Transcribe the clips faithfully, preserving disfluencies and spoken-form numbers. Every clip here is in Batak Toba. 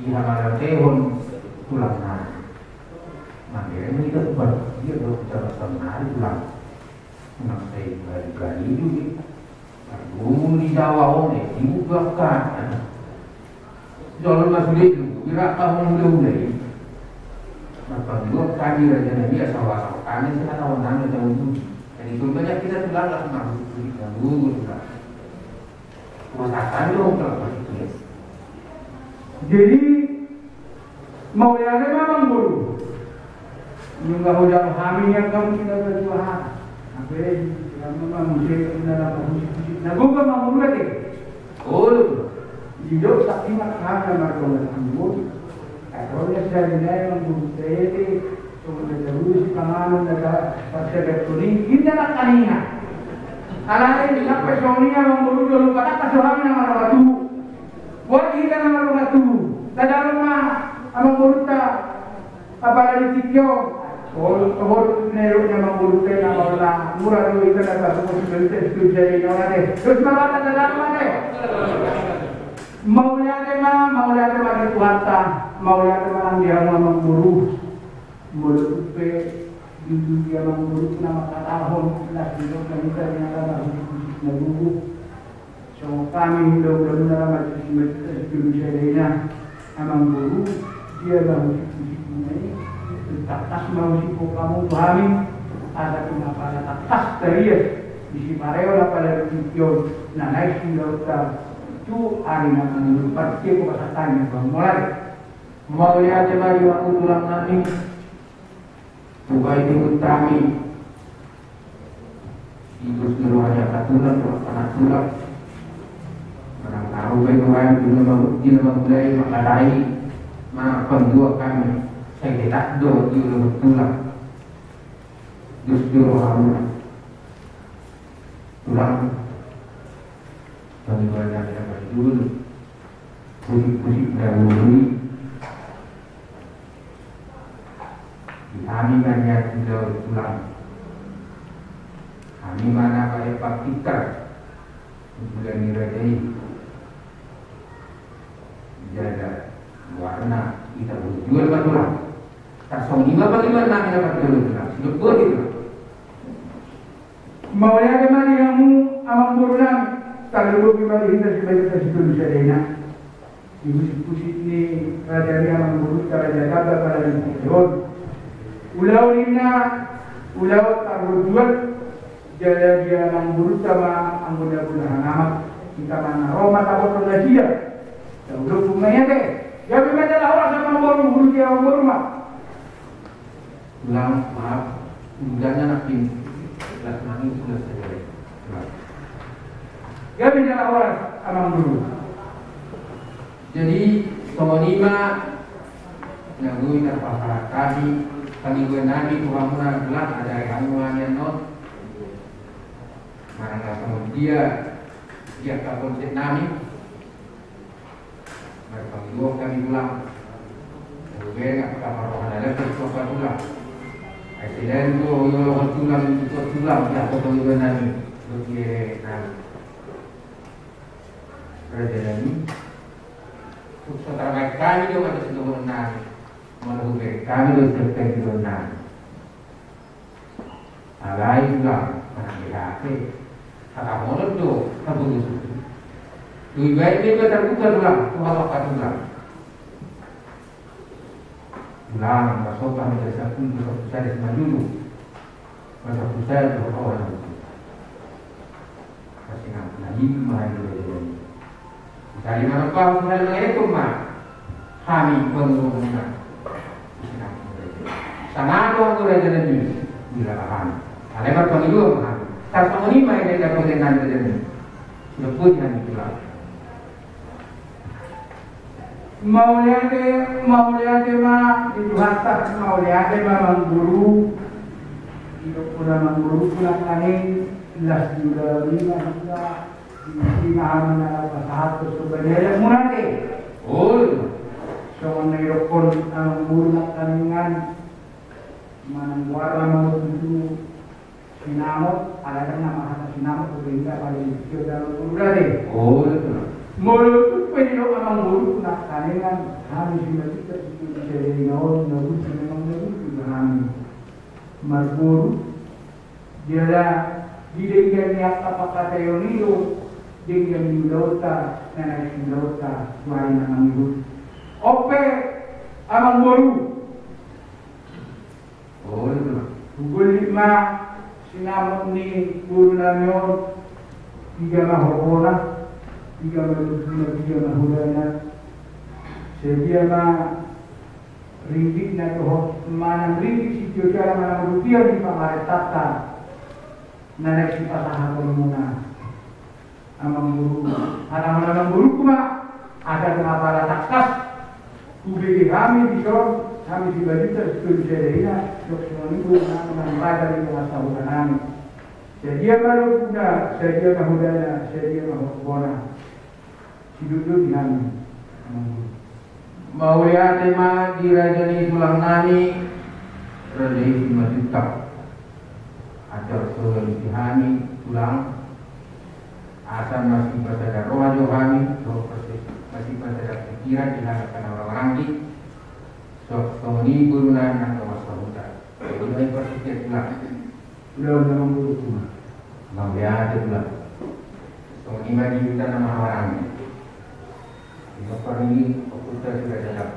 Di hamalatehon tulang nai. Mamereng ma hita tu parpudi, dia do hita ma saonari tulang. Nang sai bali-bali do i. Parguru di Jawa on, eh, di buka kan. Jolo ma sude do, iraka hon hula-hula i. Marpangidoan hami raja nami asa huasahon hami sian hatahonan na tahu. Jadi, tung banyak hita tulang lah, marhut-hut na gugur tulang. Masakan do, kalau begitu ya. Jadi, mauliate ma amangboru. Nunga hujalo hami ni angka mungkin ada dua hal. Apa ya, selama ma muse na dapat musik-musik. Na gua amangboru ate. Oh, lu. Di jok tapi mak hana margona amangboru. Katonya sehari nai amangboru tete. Songon na tarusi panganon na ta-, parsebettoni, inda nangkaningan. Alai, sampe songon i amangboru, jolo patangkas do hami na marrongga tubu. Buat hita na marrongga tubu. Tadalon ma amangborunta, apala di tingki on. Ol-, ol-, na elok ni amangborunta i na maola. Mura do hita na tarusi, hita situ jadi na ate. Terus ma, tadalon ma ate. Mauliate ma, mauliate ma di Tuhanta. Mauliate ma nang di hamu amangboru. Molo tung pe di ujung dia amangboru na mangkatahon, las di hita ni angka na husik-husik na gugur. Songon hami hula-hula muna na marhusik-husik na sijolo sadari na amangboru, dia na husik-husik muna i, tangkas ma husik hamu tu hami, asa tung apala tangkas tarias di sipareon apala di tingki on, na naeng sulaonta tu ari na mangulun partie ko pasatani na pamolai. Mauliate ma di hamu tulang nami. Tugai di hutami. Ikus ni rohani angka tulang, roha anak tulang. Manang tahu baik rohani di nama, di nama mulai makadai. Marpangidoan hami. Sai tetap do di ulu tulang. Dus di rohamu. Tulang. Pangidoan nami na paling dulu. Pusik-pusik na dulu i. Di hami ma nian tu laut tulang. Hami ma na paling pintar. Bulan ni raja i. Jala warna hita bujur ma tulang. Tarsongon i ma pangidoan nami na paling dulu tulang. Sidok bodi tulang. Mauliate ma di hamu amangboru nami, tarlumobi ma di hita sibaen na sijolo sadari na. Di husik-husik ni raja ni amangboru, raja Gabah, raja ni Pujon. Ulaon ninna, ulaon tarlumobi, jala di amangboru tama anggo na guna hangamat, hita ma na ro ma taboto nasida. Taulok pun ma i ate. Gabe ma jala horas amangboru, hulu di amangboru ma. Ulang, maaf, ulangannya nanti. Ulang, ulang saja. Ulang. Gabe jala horas amangboru. Jadi, songon i ma na boi tarpasahat hami, pangidoan nami tu hamuna tulang, asa hamu ma nian on. Manang songon dia, dia kapolsek nami. Marpangidoan hami tulang. Ubengan angka parrohana lagi tu angka tulang. Ai silaen do, iolo tulang, iolo tulang, ia ko pangidoan nami. Dohot i nami. Raja nami. Sukses tarbaen hami do masa sidohonon nami. Molo hubereng hami do siap pangidoan nami. Alai ulang, manang di hate. Hata monon do, tabunuh. Lebih baik dia terbuka ulang, Tuhan akan ulang. Ulang, masopan dari sapuluh, dari sapuluh. Dari sapuluh, dari sapuluh. Pasinangkun na i ma hami raja nami. Sari manopang sari mangerekon ma hami pangidoan muna. Pasinangkun raja nami. Sama do anggo raja nami. Bila paham. Alai marpangidoan ma hami. Tarsongon i ma i na dapot nami raja nami. Sudah pun hami pulang. Mauliate, mauliate ma di Tuhanta, mauliate ma amangboru. Didok muna amangboru, muna kaning, las di ulaon i ma hita, di ma hami na pasahat tu sobat ni raja muna ate. Oi. Songon na didokkon amangboru nangkaningan, manang goarna ma tutu. Sinamot, alai na mahata sinamot, tu benda pada di sio dalam mulu dade. Oh, iya, tulang. Molo tung pe didok amangboru, na Tanengan hami Simanjuntak Sitolu Sada Ina on, na bujur memang na bujur hami marboru. Jala di denggan ni angka pangkataion i do denggan ni ulaonta na naeng siulaonta tu ari na mangihut. On pe, amangboru. Hugollit ma sinamot ni boru nami on, piga ma horbona, piga ma lobuna, piga ma hodana, sadia ma ringgitna dohot manang ringgit sitio siala manang rupia ni pamarentanta na naeng sipasahatonmuna. Amangboru, hata ni amangboruku ma, asa tung apala tangkas hubege hami dison, hami Simanjuntak Sitolu Sada Ina, jok songon i do na manang raja ni tonga sahuta nami. Sadia ma lobuna, sadia ma hodana, sadia ma horbona. Sidondon di hami, amangboru. Mauliate ma di raja ni tulang nami, raja i Simanjuntak. Ajar songon i di hami tulang, asa masipasada roha jo hami, songon i masipasada pikiran di hami angka na marhahamaranggi, songon i boru nami na tonga sahuta. Songon i ma i partingkian tulang. Ulaon na manggoruhon ma. Mauliate tulang. Songon i ma di huta na marhahamaranggi. Di partingkian i, huta sudah dalam.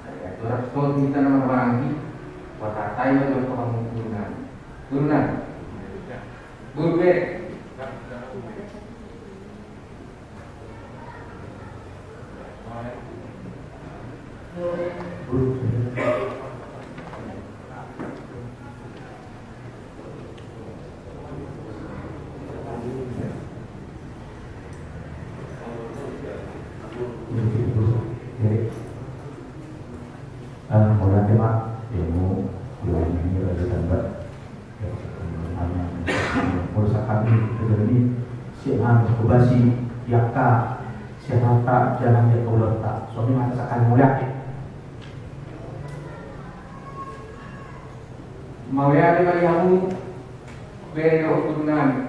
Ai, aturan sohot hita na marhahamaranggi, hupasahat hami ma tu hamu boru nami. Boru nami. Boru be. Ah, mauliate ma, ya, mu, ya, ini, Raja Samba. Ya, mauliate kami, kami, siap, ah, basi, ya, ka, siap, ta, jangan, ya, kaulah, ta. Songon i ma, sakali mauliate. Mauliate ma di hamu, bere dohot boru nami.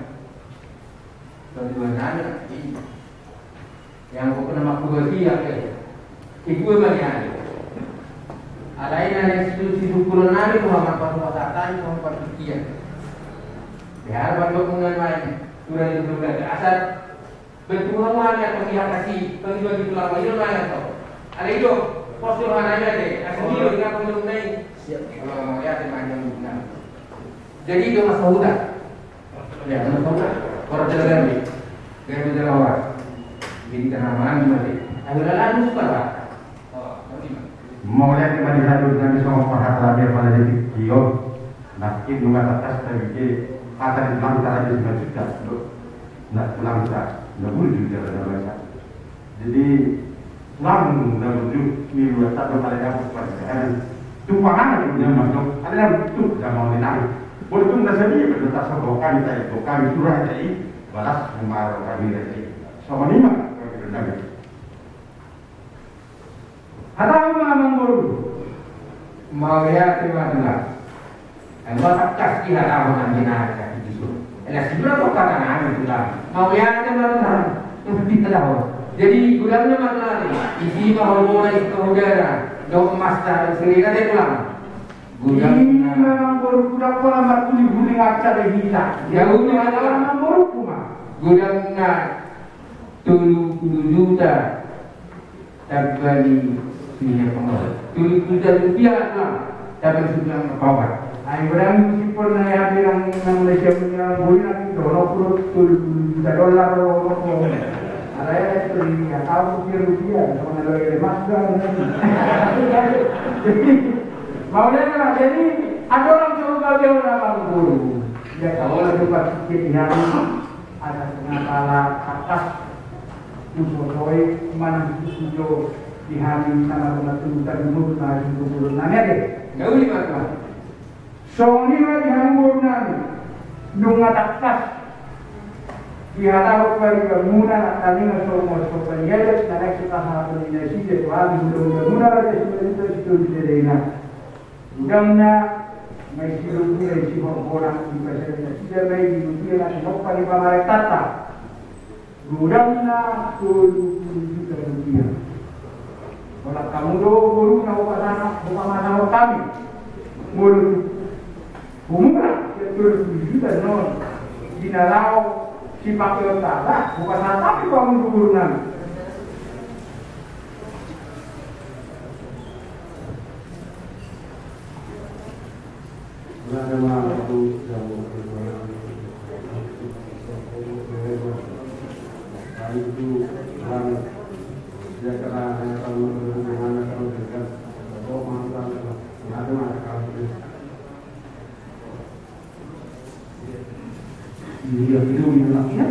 Kedua nami, yang pokokna mangkubasia, eh. Kedua ma di nami. Alai na naeng situ situpulon nami, tu hamu pasu pasahat nami, tu hamu partingkian. Biar bantu mengenai, sudah itu sudah asal. Bentuk rumah ni atau pihak kasih, bagi-bagi tulang bagi rumah ni atau. Ada itu, postur mana aja deh, kasih dia dengan penurun naik. Siap. Kalau mau lihat, dia panjang guna. Jadi, dia masuk hutan. Ya, masuk hutan. Orang jalan ni. Dia berjalan orang. Jadi, tanaman mati. Ayo, lalu, suka, Pak. Mauliate ma di hamu nami songon parhata nami apala di tingki on. Nangkin nunga tangkas tabege hata ni tulangta Raja Simanjuntak do. Na tulangta na burju jala na basa. Jadi tulang na burju ni luat tado kali dapur pada sehari. Tumpang anak punya masuk ada dalam tuk sama orang lain. Bertung rasa dia berdetak sama kami tadi kami surah tadi balas kemarin kami tadi. Sama lima kami berdetak. Hata ma amangboru. Mauliate ma tulang. Ai ma tangkas di hata ma nang di nang di sun. Ela sibura to hata nang tulang. Mauliate ma tulang. Di hata ho. Jadi godang nama tulang. Isi ma ho bona isi ho dara. Dok masta sirina de tulang. Godang nama amangboru godang pola markuli-kuli ngaca de hita. Jauh di hata amangboru kuma. Godang na tolu pulu juta. Tabbani suhina pangawat. Tolu pulu juta rupiah lah. Tabbani suhina pangawat. Ai berang si pernah ya bilang nang Malaysia punya boi nanti dono puluh tolu pulu juta dolar lo. Ada ya dari ya tahu rupiah rupiah sama ada ya mas kan. Jadi mau dia jadi ada orang coba dia orang guru. Ya kalau ada tempat sikit ya. Asa tung apala tangkas husosoi manang hususo di hami na marhumatuhu tadi murut na hasusuhon nami ate. Gauli ma tulang. Songon i ma di hami boru nami. Nunga tangkas dihatahon paribanmuna na taninga songon sopan ni adat na naeng sipasahaton ni nasida tu hami hulahula muna Raja Simanjuntak Sitolu Sada Ina. Godangna ma isi lobuna isi horbona, dipasada nasida ma i di lobuna na tinompa ni pamarentanta. Godangna tolu pulu juta rupiah. Holan hamu do boruna, hupasahat, hupasahat hami. Molo humurang sian tolu pulu juta on di na laho sipakeonta, bah, hupasahat hami tu hamu do borunami. Iya, itu minum lagi ya.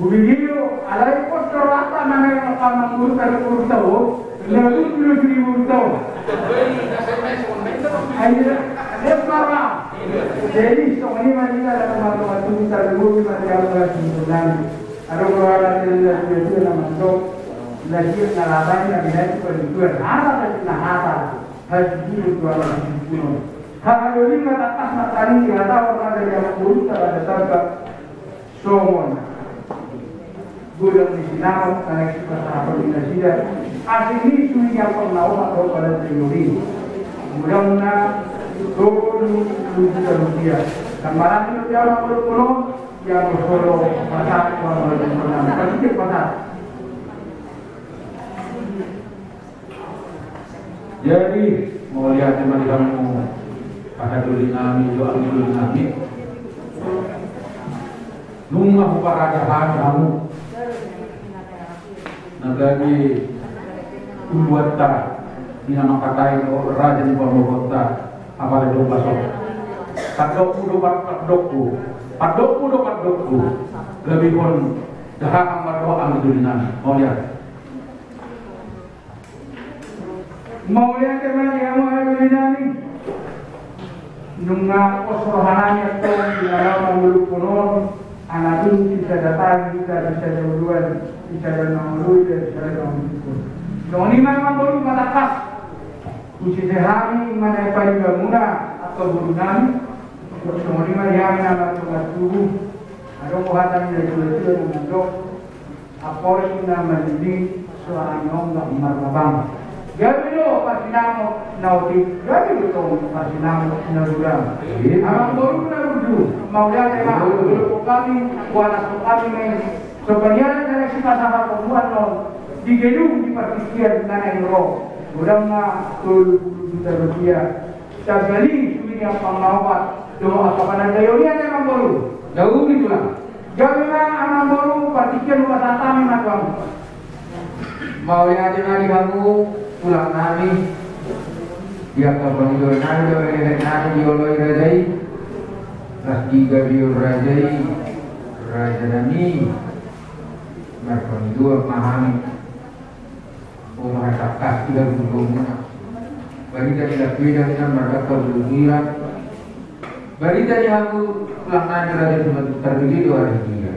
Bumi Gio, alai pos dorata mana yang akan mengurus dari urus tahu, lalu dulu dulu urus tahu. Ayo, dia parah. Jadi, soalnya mana kita ada teman-teman tuh kita dulu, kita ada teman-teman. Ada orang ada yang tidak tidak nama dok, lagi yang ngalahin, lagi naik ke penjual, ada lagi nah ada. Hasibuan tu anak hasibuan. Hahadoli ma tangkas martani di hata orang dari anak bulu tak ada tangkap. Songon godang ni sinamot, anak sipasahaton ni nasida. Asing ni sui yang pernah omak do pada teori. Godangna tolu pulu juta rupiah. Gambaran itu dia orang belum belum yang bersolo pasar orang belum pernah. Pasti pasar. Jadi, mauliate ma di hamu, angka doli nami, jo angka doli nami. Nunga huparaja hami hamu na gabe uluanta, di na mangkatai do raja ni pamoruonta, apala do paso. Pandokku do, pandokku. Pandokku do, pandokku. Gabe hon dahahang ma do angka doli nami. Mauliate. Mauliate ma di hamu angka doli nami. Nunga pos rohanami antong di na laho mangoloi on, ala dung sisada pagi hita, sisada uluan, sisada mangoloi, sisada mangoloi. Songon i ma amangboru, matangkas husise hami manang paribanmuna angka borunami. Songon i ma di hami na martubu. Adong do hata ni natuatua na mandok. Aporing na manini, suara ni ombak marlabang. Gabe do parsinamot na otik, gabe do tong parsinamot na godang. Amangboru na burju, mauliate ma, molo hami, huanaskon hami ma i. Sombaniana na sipasahaton on di gedung di partingkian na naeng ro. Godangna tolu pulu juta rupiah. Sambali sumini ampang na opat. Dohot angka panandaion i, amangboru. Daun i tulang. Gabe ma amangboru, partingkian hupasahat hami ma tu hamu. Mauliate ma di hamu tulang nami. Di angka pangidoan nami, di nenek nami dioloi raja i. Las digabeon raja i, raja nami. Marpangidoan ma hami. O, martangkas di hamu do muna. Barita di lampedang i na mardangka bulu sirang. Barita di hamu tulang nami raja Simanjuntak i do ari dia.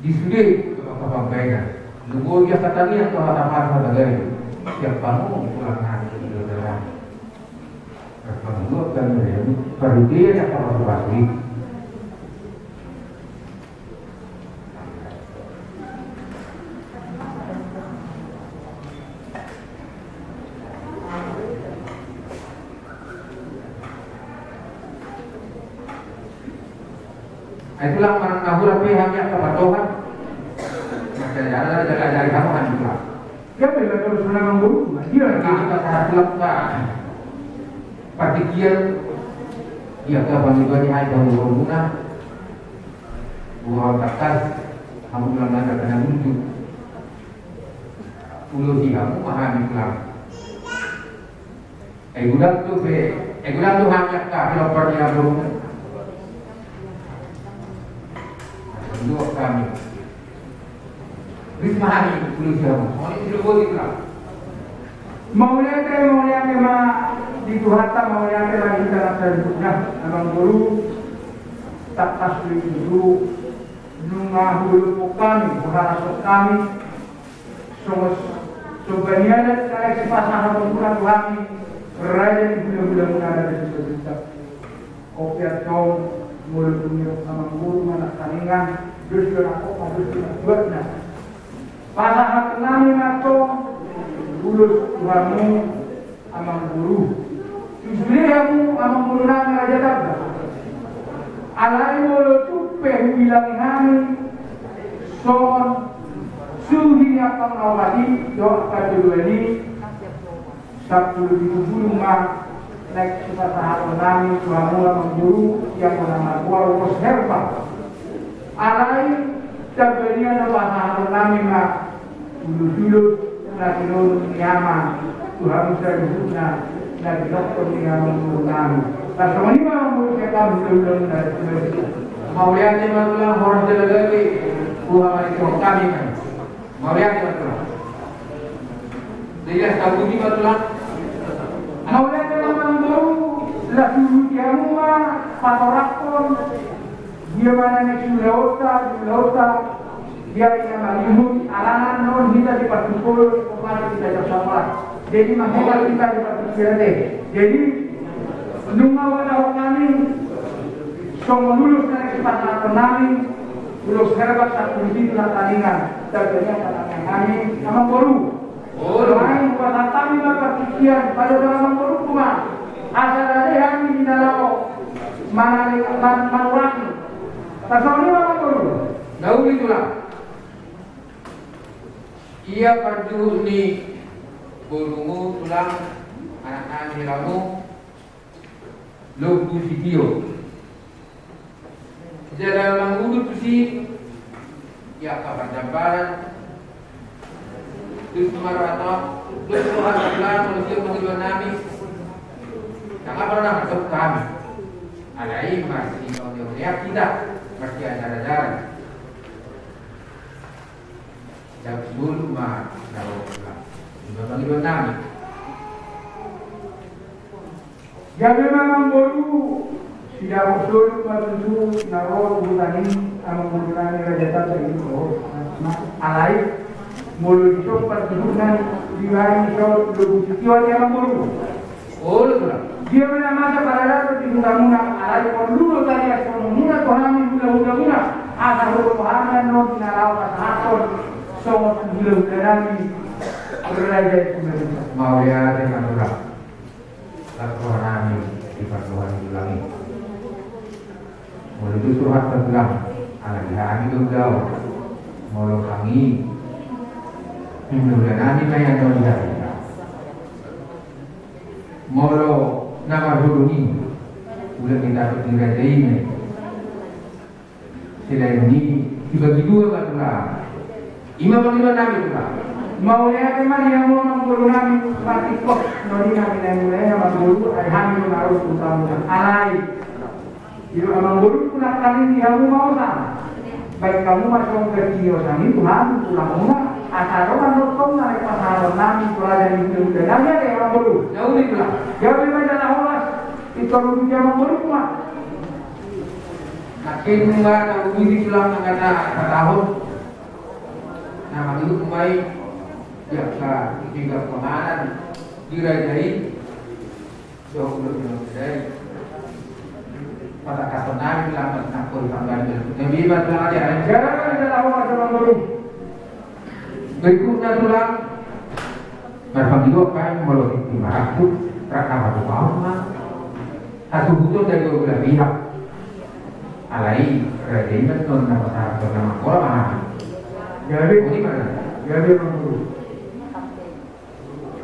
Di sude angka pambahenan. Lumobi angka tangiang tu hata pasa tagali. Siap hamu tulang nami di dodaran. Marpangidoan hami raja i. Parhite angka pasupasu i. Ai tulang, manang na hurang pe hami angka patohan. Maka jala jala jala hamu hami tulang. Dia pe lah terus menang guru. Dia lagi kita salah tulang, Pak. Partingkian. Dia ke bang itu aja, hai bang guru guna. Gua tangkas, hamu tulang nada kena muncul. Ulos i hamu ma hami tulang. Ai godang tu pe, ai godang tu hami angka pinomparnia boru. Dua hami. Ris ma hami, ulos i hamu. Songon i do boti tulang. Mauliate, mauliate ma di Tuhanta, mauliate ma di hita na saluhutna. Amangboru, tangkas do i tutu. Nunga hulompok hami, huharasok hami. Songon, sombaniana na naeng sipasahaton muna tu hami, raja ni hulahula muna, raja Simanjuntak. Oke, antong Molo tung nidok amangboru ma nangkaningan, dos do na kopa, dos do na tuatna. Pasahat nami ma tong ulos tu hamu amangboru. Tu sude hamu amangboru nami Raja Tamba. Alai molo tung pe hubilangi hami songon suhi ni angka na opat i dohot angka na dua i, sampulu pitu bulung ma naeng sipasahaton nami tu hamu amangboru, ia hona margoar ulos herbal. Alai tabadia na pasahaton nami ma ulos-ulos na tinonun ni ama tu hamu saluhutna na didok ni amangboru nami. Tarsongon i ma amangboru sian hami hulahula na. Mauliate ma tulang, horas jala gabe. Huhamarihon hami ma. Mauliate ma tulang. Jadi las tapuji ma tulang. Mauliate ma amangboru, las uruti hamu ma patoranghon. Dia ma na naeng siulaonta, siulaonta. Dia i na mangihut, alana non hita di partukoron, opat hita di parsaoran. Jadi mangihut hita di partukoron. Jadi nunga huhatahon hami songon ulos na naeng sipasahaton nami, ulos herbal sampulu pitu nangkaningan, tabadia pasahaton nami amangboru. Olo. Naeng hupasahat hami ma partingkian, pasahaton amangboru ma. Asa rade hami di na laho manang man-, manuraki. Tarsongon i ma amangboru. Na uli tulang. Ia parjuhut ni borumu tulang, anak nami ramu, Lombu Sitio. Jala mangudut tusi, ia angka parjambaran, tusi marata, tusi marata, tusi marata, tusi marata, nami. Nunga pernah masuk kami. Alai masih kau dia kita, masih ajar-ajaran. Jam sepuluh ma, jam sepuluh. Ima pangidoan nami. Gabe ma amangboru, sidapot solu ma tutu na ro tu huta ni amangboru nami Raja Tamba i, ro. Alai molo dison parjuhutna, dibaen dison Lombu Sitio ni amangboru. Olo tulang. Dia ma na masa paradaton di hutamuna, alai porlu do taliashononmuna tu hami hulahulamuna, asa huboto hami annon na laho pasahathon songon tu hulahula nami Raja i. Mauliate ma tulang. Las roha nami di parroha ni tulang i. Molo tutu rohanta tulang, ala di hami do ulaon. Molo hami, hulahula nami ma i annon di hami. Molo na marhudung i, ula ni dapot ni raja i ma i. Selain i, dibagi dua ma tulang. Ima pangidoan nami tulang. Mauliate ma di hamu amangboru nami, martingkos noni nami na mulai amangboru, ai hami do na ro tu hutamuna. Alai didok amangboru, nangkaning di hamu ma hosa. Baen hamu ma songon gaji ni hosa i tu hami tulang muna. Asa adong annon tong na naeng pasahaton nami tu raja ni hulahula nami, ate amangboru. Na uli tulang. Gabe ma jala horas. Pintor uduti amangboru ma. Nangkin nunga tauduti tulang, nunga tahatahon. Na mangihut ma i, di angka piga panganan di raja i. Dohot ulos ni raja i. Patangkashon nami tulang, nangkin panggabean. Gabe ma tulang, ate. Gabe ma jala horas amangboru. Berikutna tulang, marpangidoan pe molo tingki marangkup, rap na matupaon ma hatubuton dari dua belah pihak. Alai raja i ma annon na pasahathon na mangkola ma hami. Jadi, oh, i ma na. Jadi, amangboru.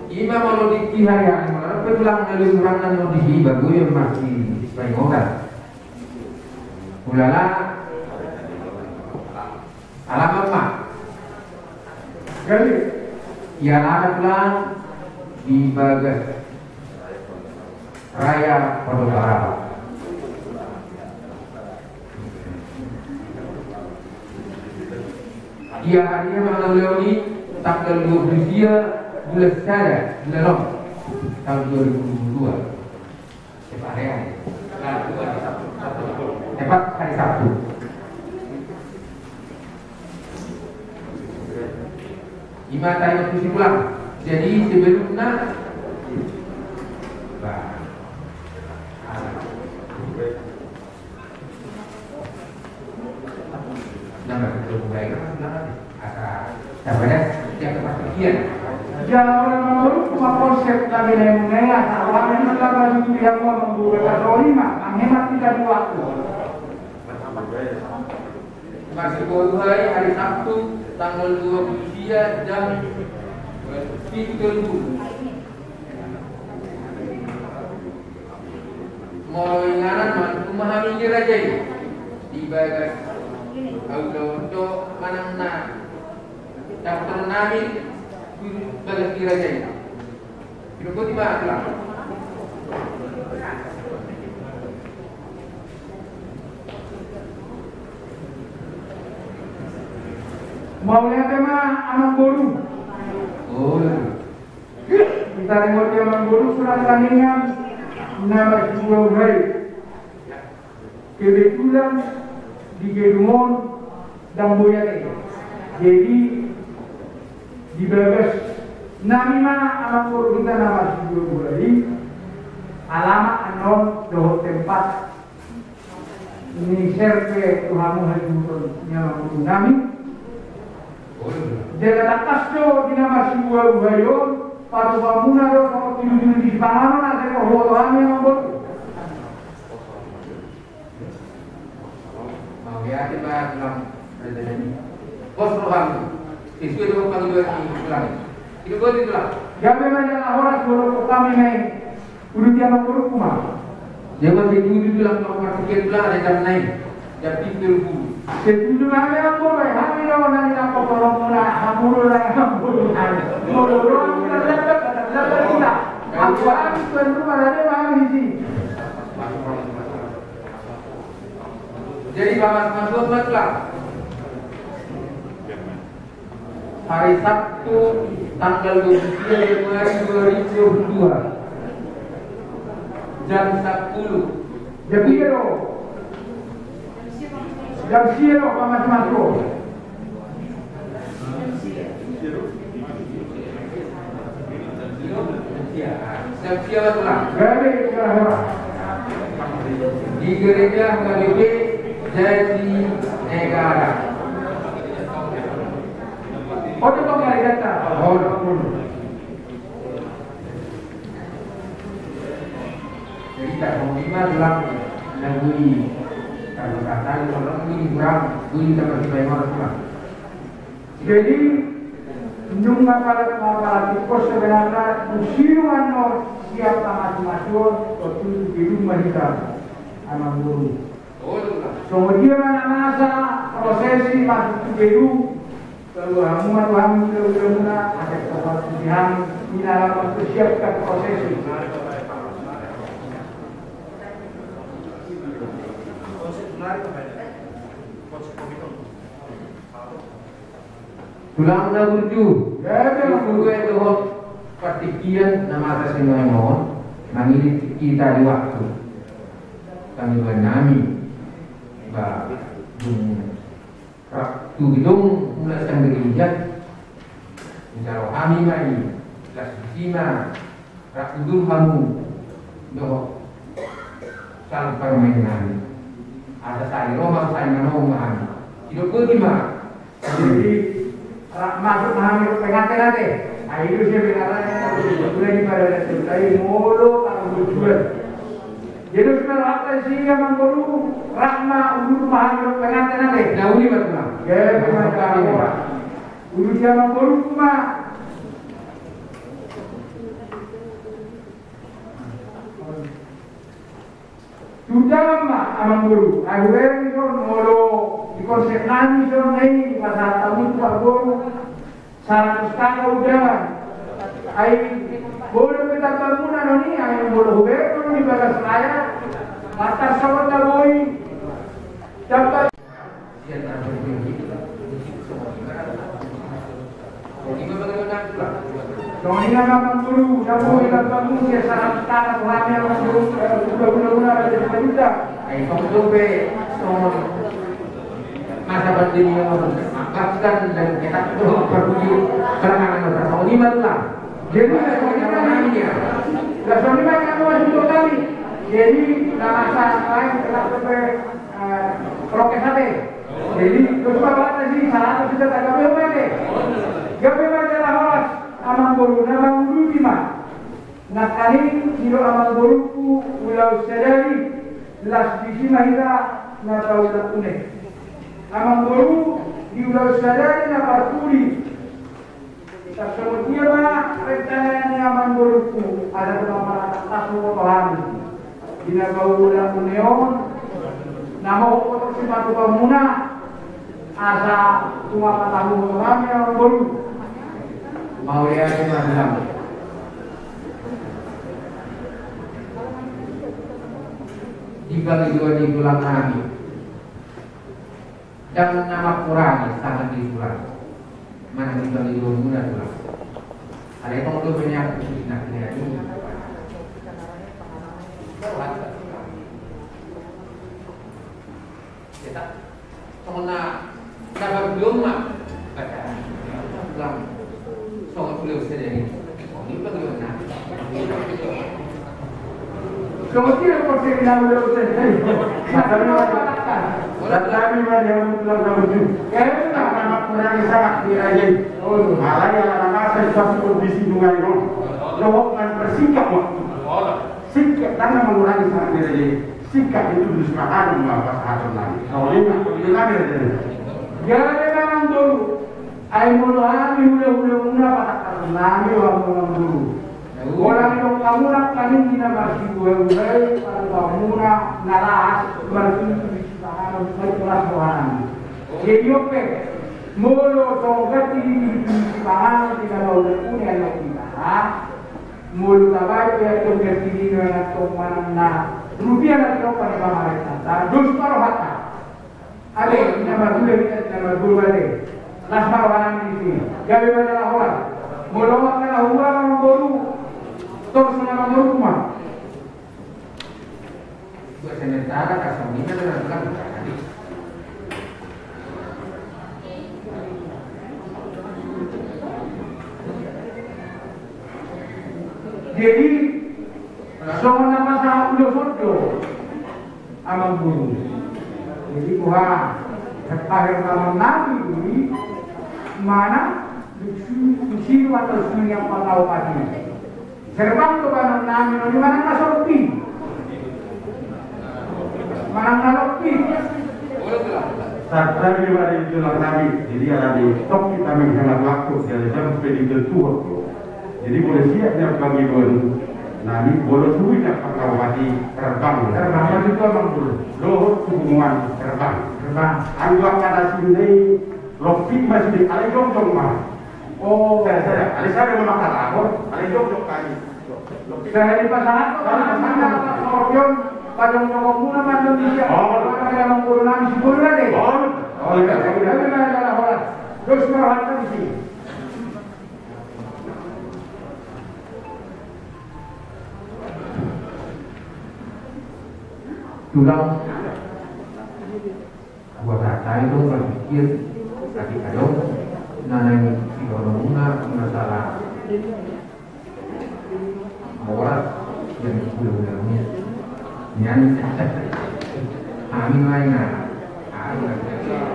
Ima molo tingki harian, molo pe tulang na leleng hurang annon disi, bagus i masih paingotan. Ulala. Alaman ma. Jadi, ia alaman tulang di bagas raya Pondok Baraba. Ia hari i ma na ulaon i, tanggal dua puluh sia bulan sada, bulan onom, tahun dua ribu dua puluh dua. Tepat hari, hari Sabtu. Tepat hari Sabtu. Ima taringot tusi tulang. Jadi sebelumna, bah, Siap, ada? Siap, kepastian. Jala olo ma, amang boru, ma konsep lagi na muna ya, sawa na muna lagi di hamu, amang boru, ka soli ma, manghemat hita di waktu. Masih baru hari, hari Sabtu, tanggal dua puluh tiga, jam tujuh. Molo inganan ma, tu ma hami di raja i. Di bagas. Au do, do manang na. Daftar nami, bagas di raja i. Pinopoti ba, tulang. Mauliate ma, amang boru. Oh. Hita ringoti, amang boru, surat tangiangan na marsibuah uhai. Kebetulan di gedung on ndang boi ate. Jadi di bagas nami ma, amang boru, hita na marsibuah uhai, alamat annon dohot tempat ni serpe tu hamu hajut on, amang boru nami. Jala tangkas do di na marsibuah uhai on, patupamuna do songon tudutudu di sipanganon, asa dipaboto hami, amang boru. Mauliate ma, tulang. Pos roham. Sesuai dengan pangidoan ni tulang. Itu buat itulah. Gabe ma, jala horas, boru hami nai. Uduti, amang boru, ma. Dia masih tujuh, tulang, kalau masih dia, tulang, ada jam naik. Jam pintu dulu. Setuju nami, amang boru, eh, hami do nai, amang boru, muna, amang boru, nai, amang boru, nai. Boru, boru, kita dapat, kita dapat, kita. Aku, aku, tuan rumah, ada, ada, ada, di sini. Jadi, Bapak, Mas, Mas, Mas, lah. Hari Sabtu, tanggal dua puluh tiga Januari dua ribu dua puluh dua. Jam sepuluh. Jam tiga do. Jam sia do, Pak Mas Masro. Jam sia, Pak Tulang. Gabe, gabe. Di gereja H K B P Jatinegara. Oto, Pak, gabe, gabe. Oh, oto. Jadi, tak mau lima, Tulang. Lagu ini. Kalau kata, kalau ini kurang, ini tak masih bayar, Tulang. Jadi, nunga pala, pala tikus sebenarna, museum annon siap na maju-maju on, waktu itu di rumah kita, amang boru. Songon dia ma na masa prosesi masuk tu gedung, lalu hamu ma tu hamu, lalu hamu na, ada tempat di hamu, di dalam mempersiapkan prosesi. Tulang na burju, ya, ya. Suruh dohot partingkian na masa sinuan on, mangiring hita di waktu. Kami banami, ba, dung rap tu gedung, mulak sian gereja, insya Allah hami ma i, las bisi ma, rap udur hamu dohot calon parumaen nami. Asa sai ro ma, sai manang ma hami. Didok boti ma. Jadi, rap masuk ma hami dohot penganten ate. Ai do sebenarna, mulai di pada ate, ai molo tanggal tujuan. Jadi, sudah rap ate, sehingga amang boru, rap ma udur ma hami dohot penganten ate. Nah, uli ma, Tulang. Ya, penganten ate. Udur si amang boru ma. Tutu ma, amang boru, ai hubereng dison, molo di konsep nami dison, nai pasahat hamu tu parboru, saratus taka undangan. Ai, molo pe tambamuna do i, ai molo hubereng do i di bagas layar, martas songon na boi. Tambah. Songon i ma, amang boru, na boi lambangmu sian saratus taka tu hami, amang boru, eh, guna-guna raja Simanjuntak. Ai songon dope, songon masa pandemi on, bahkan dan kita tu perlu belakangan, songon i ma, Tulang. Jadi, songon i ma, songon i ma, kamu masuk ke kami. Jadi, na masa lain, kita dope, eh, prokes ate. Jadi, terus apa lagi sih? Saratus juta tak ada apa ate. Nangkaning didok amangborungku ulaon sadari, las disi ma hita na paulak une. Amangboru, di ulaon sadari na parpudi. Tarsongon dia ma rencana ni amangborungku, asa tung mamaratak tasu rohani. Di na paulak une on, na mohop oto sipatupaonmuna, asa tung mamatahu rohani amangboru. Mauliate ma tulang. Di pangidoan ni tulang nami. Ndang na mangkurangi sanga di tulang. Manang di pangidoanmuna tulang. Alai tong do banyak di na kira ini. Songon na, na marbion ma. Baca. Ulang. Songon ulaon sadari. Songon i pangidoanna. Songon i pangidoanna ulaon sadari. Sadari ma. Sadari ma dia ulang na marbion. Ya, itu tak akan mengurangi sangat di raja i. Oh. Alai ala na masa situasi kondisi nunga i on. Dohot nang persingkat waktu. Singkat, ndang na mengurangi sangat di raja i. Singkat itu dus makan ma pasahaton nami. Songon i ma, songon i ma, jadi. Gabe ma amangboru. Ai molo hami hulahula muna pasahaton nami, o amangboru. Holan didok hamu nangkaning di na marsibuhabuhai patupaonmuna na las martutu di sipanganon, martutu las rohanami. Jadi on pe, molo songon ganti di tutu di sipanganon di na paulak une, anak kita. Molo tabaen pe antong ganti ni na antong manang na rupiah na tinompa ni pamarentanta, dos ma rohanta. Ate, di na marhula hita, di na marboru ate. Las ma rohanami disi. Gabe ma jala holan. Molo manang na hua amangboru. Tor songon amangboru ma. Buat sementara kasih minta dengan bilang. Jadi, songon na pasahat ulos on do, amangboru. Jadi, boha, paher na mannami, mana, dusun, dusun, atau dusun yang pernah upati. Serbang tu banon nami, noni manang na sorpi. Manang na lompi. Sadari ma di tulang nami, jadi ala ni tok hita menghemat waktu, jadi jam pe di tutu waktu. Jadi molo siap ni pangidoan nami, molo suhi na pangkawati terbang. Terbang ma tu amangboru. Dohot tu punguan terbang. Terbang. Anggo angka na sinde i lompi ma sude, alai jongjong ma. Oh, biasa ya. Alai sada ma mangkatahon, alai jongjong tadi. Sahali pasahat, pasahat, pasahat. Skorpion, pajongjongmuna ma antong di siap. Oh. Mana yang mangkuru nami si Boru ate. Oh. Oh, iya. Tapi, tapi, mana ada holan. Terus, mana ada di sini. Tulang. Buat hata i do marpikir, ati adong na naeng sidohononmuna masalah boras yang hulahula ni. Nian hami ma i na, hami ma i na.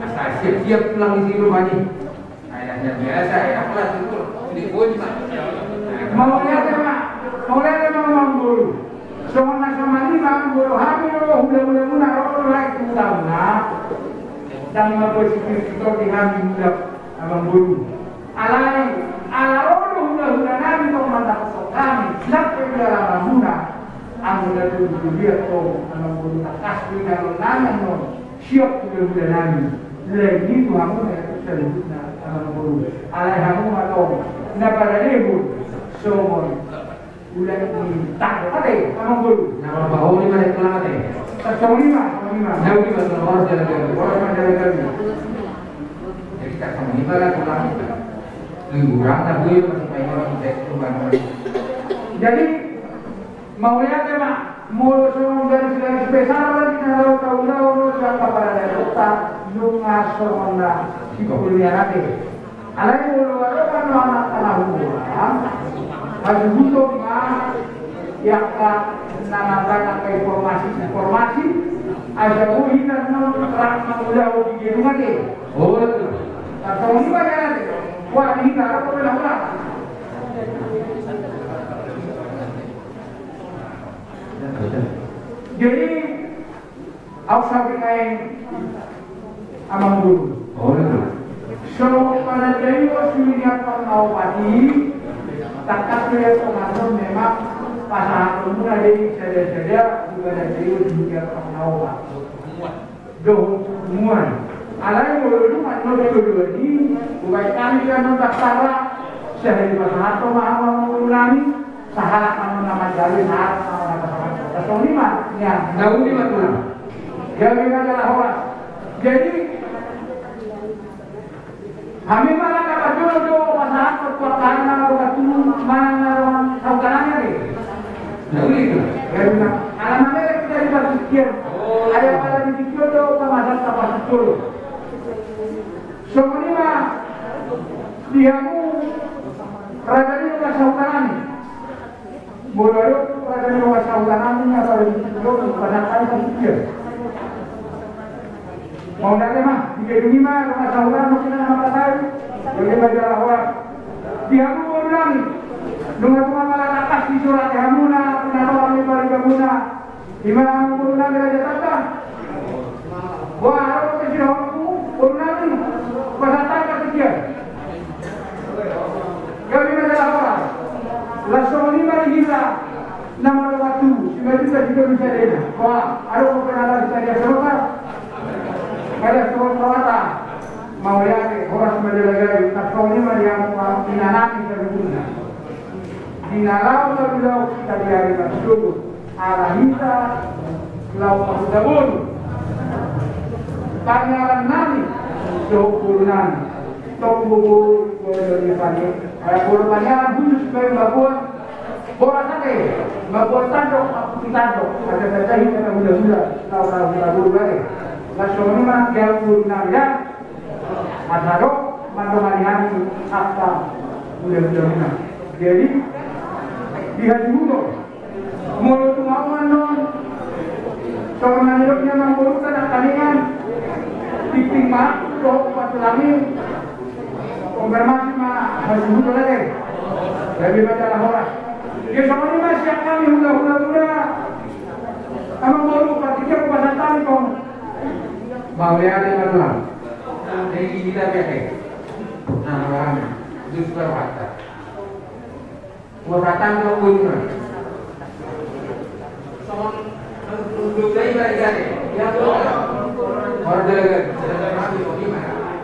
Asa siap-siap tulang di sini rumah ni. Ayahnya biasa, ya, apa tuh? Di Bogor. Mauliate ma, mauliate ma amangboru. Songon na songon i ma amangboru, hami do hulahulamuna ro do lae tu hutauna. Ndang ma boi sipir sitor di hami mulak amangboru. Alai, ala ro do hulahula nami tong mandapothon hami, sampe di alamanmuna. Anggo na tolu dia tong amangboru, tangkas do inganan nami annon. Siap tu hulahula nami. Lain i tu hamu na saluhutna amangboru. Alai hamu ma tong na paradehon songon ulaon ni tanggo ate amangboru. Na marbahori ma di tulang ate. Songon i ma, songon i ma. Na uli ma songon horas jalan-jalan. Horas ma jalan-jalan. Jadi tak songon i ma lah tulang. Liburan tak boleh masih main orang. Jadi Mauliate ma, molo songon garis-garis besar ma di na laho taulahon on sian paradatonta, nunga songon na sipul ni ate. Alai molo adong annon angka na hurang, hasuhuton ma di angka na mangan angka informasi-informasi, asa boi hita annon rap mangulahon di gedung ate. Oh, betul. Tarsongon i ma di ate. Wah, di hita, adong pe na hurang. Sabi naeng amang guru. Oh, iya. So, pada jadi, oh, sulinya pernah opati, takat dia pengatur memang pasangan muna jadi saja-saja, pada jadi, oh, sulinya pernah opati. Dohot muan. Alai molo dung annon do dua ni, ubai kami kan non taktara, sehari pasahat ma hamu hamu nami, sahalak annon nama jawi, sahalak annon nama pasahat. Tasong lima, ya. Daun lima tulang. Ya, lima adalah horas. Jadi, hami ma na dapat jolo do pasahat pertuakan na doka tu manang na doka sautanannya deh. Nah, uli itu. Ya, benar. Alamannya kita di Pasir Kian. Oh. Ada pada di Kian do pamasan ta Pasir Kian. Songon i ma di hamu raja ni doka sautanannya. Molo adong raja ni doka sautanannya, apa di Pasir Kian. Mau ndang ma, di gedung i ma, rumah sahuran, mungkin nama tahu. Jadi bagi orang-orang. Di hamu boru nami. Nunga-nunga malah atas di surat di hamuna, kenapa kami balik hamuna? Di mana boru nami raja tata? Wah, aku ke sini aku, boru nami. Pasal tata sekian. Kami masalah apa? Langsung lima di gila. Nama waktu, lima juta juga bisa dena. Wah, ada kau kenal lagi saya sama. Ada surat kawata. Mau ya, horas majalah gari, tak kau ni mari aku inanami terguna. Di nalau terbilau kita di hari masuk. Ala hita laho pahutabon. Panyaran nami, dohot boru nami. Tong bobo, boru ni pani. Eh, boru panyaran khusus bagi babuan. Boru sate, babuan tandok, babuan tandok. Ada tanda hita na hula-hula, laho pahutabon lagi. Langsung memang dia boru nami ya. Asa do mandongani hami angka hula-hula muna. Jadi di hasuhuton. Molo tung au annon songon na nidok ni amang boru na nangkaningan. Tingting ma dohot patulangi. Konfirmasi ma hasuhuton ate. Jadi baca lah horas. Dia songon i ma siap hami hula-hula muna. Amang boru, partingkian pasahat hami tong. Mau ya ada matulang. Jadi kita biasa. Nah, orang. Justru kata. Gua kata nggak punya. Orang jalan.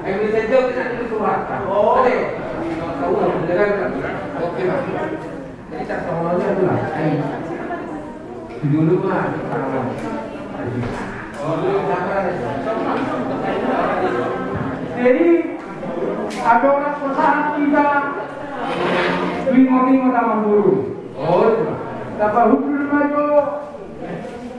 Yang bisa jawab kita itu surat. Oke. Tahu orang jalan. Oke, Mas. Jadi tak tahu aja tu lah. Dulu mah. Jadi, adong na pasahat hita, ringot-ringot amang boru. Oh, iya. Tapahundul ma jo,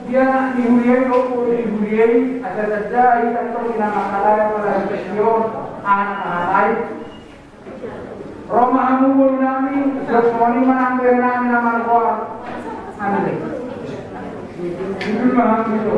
dia ni huria i, oh, ni huria i, asa tanda hita tong di na mangkalai, apalagi kecil, anak-anak lain. Ro ma hamu boru nami, songon i ma nang boru nami na margoar. Ande. Hundul ma hamu tu.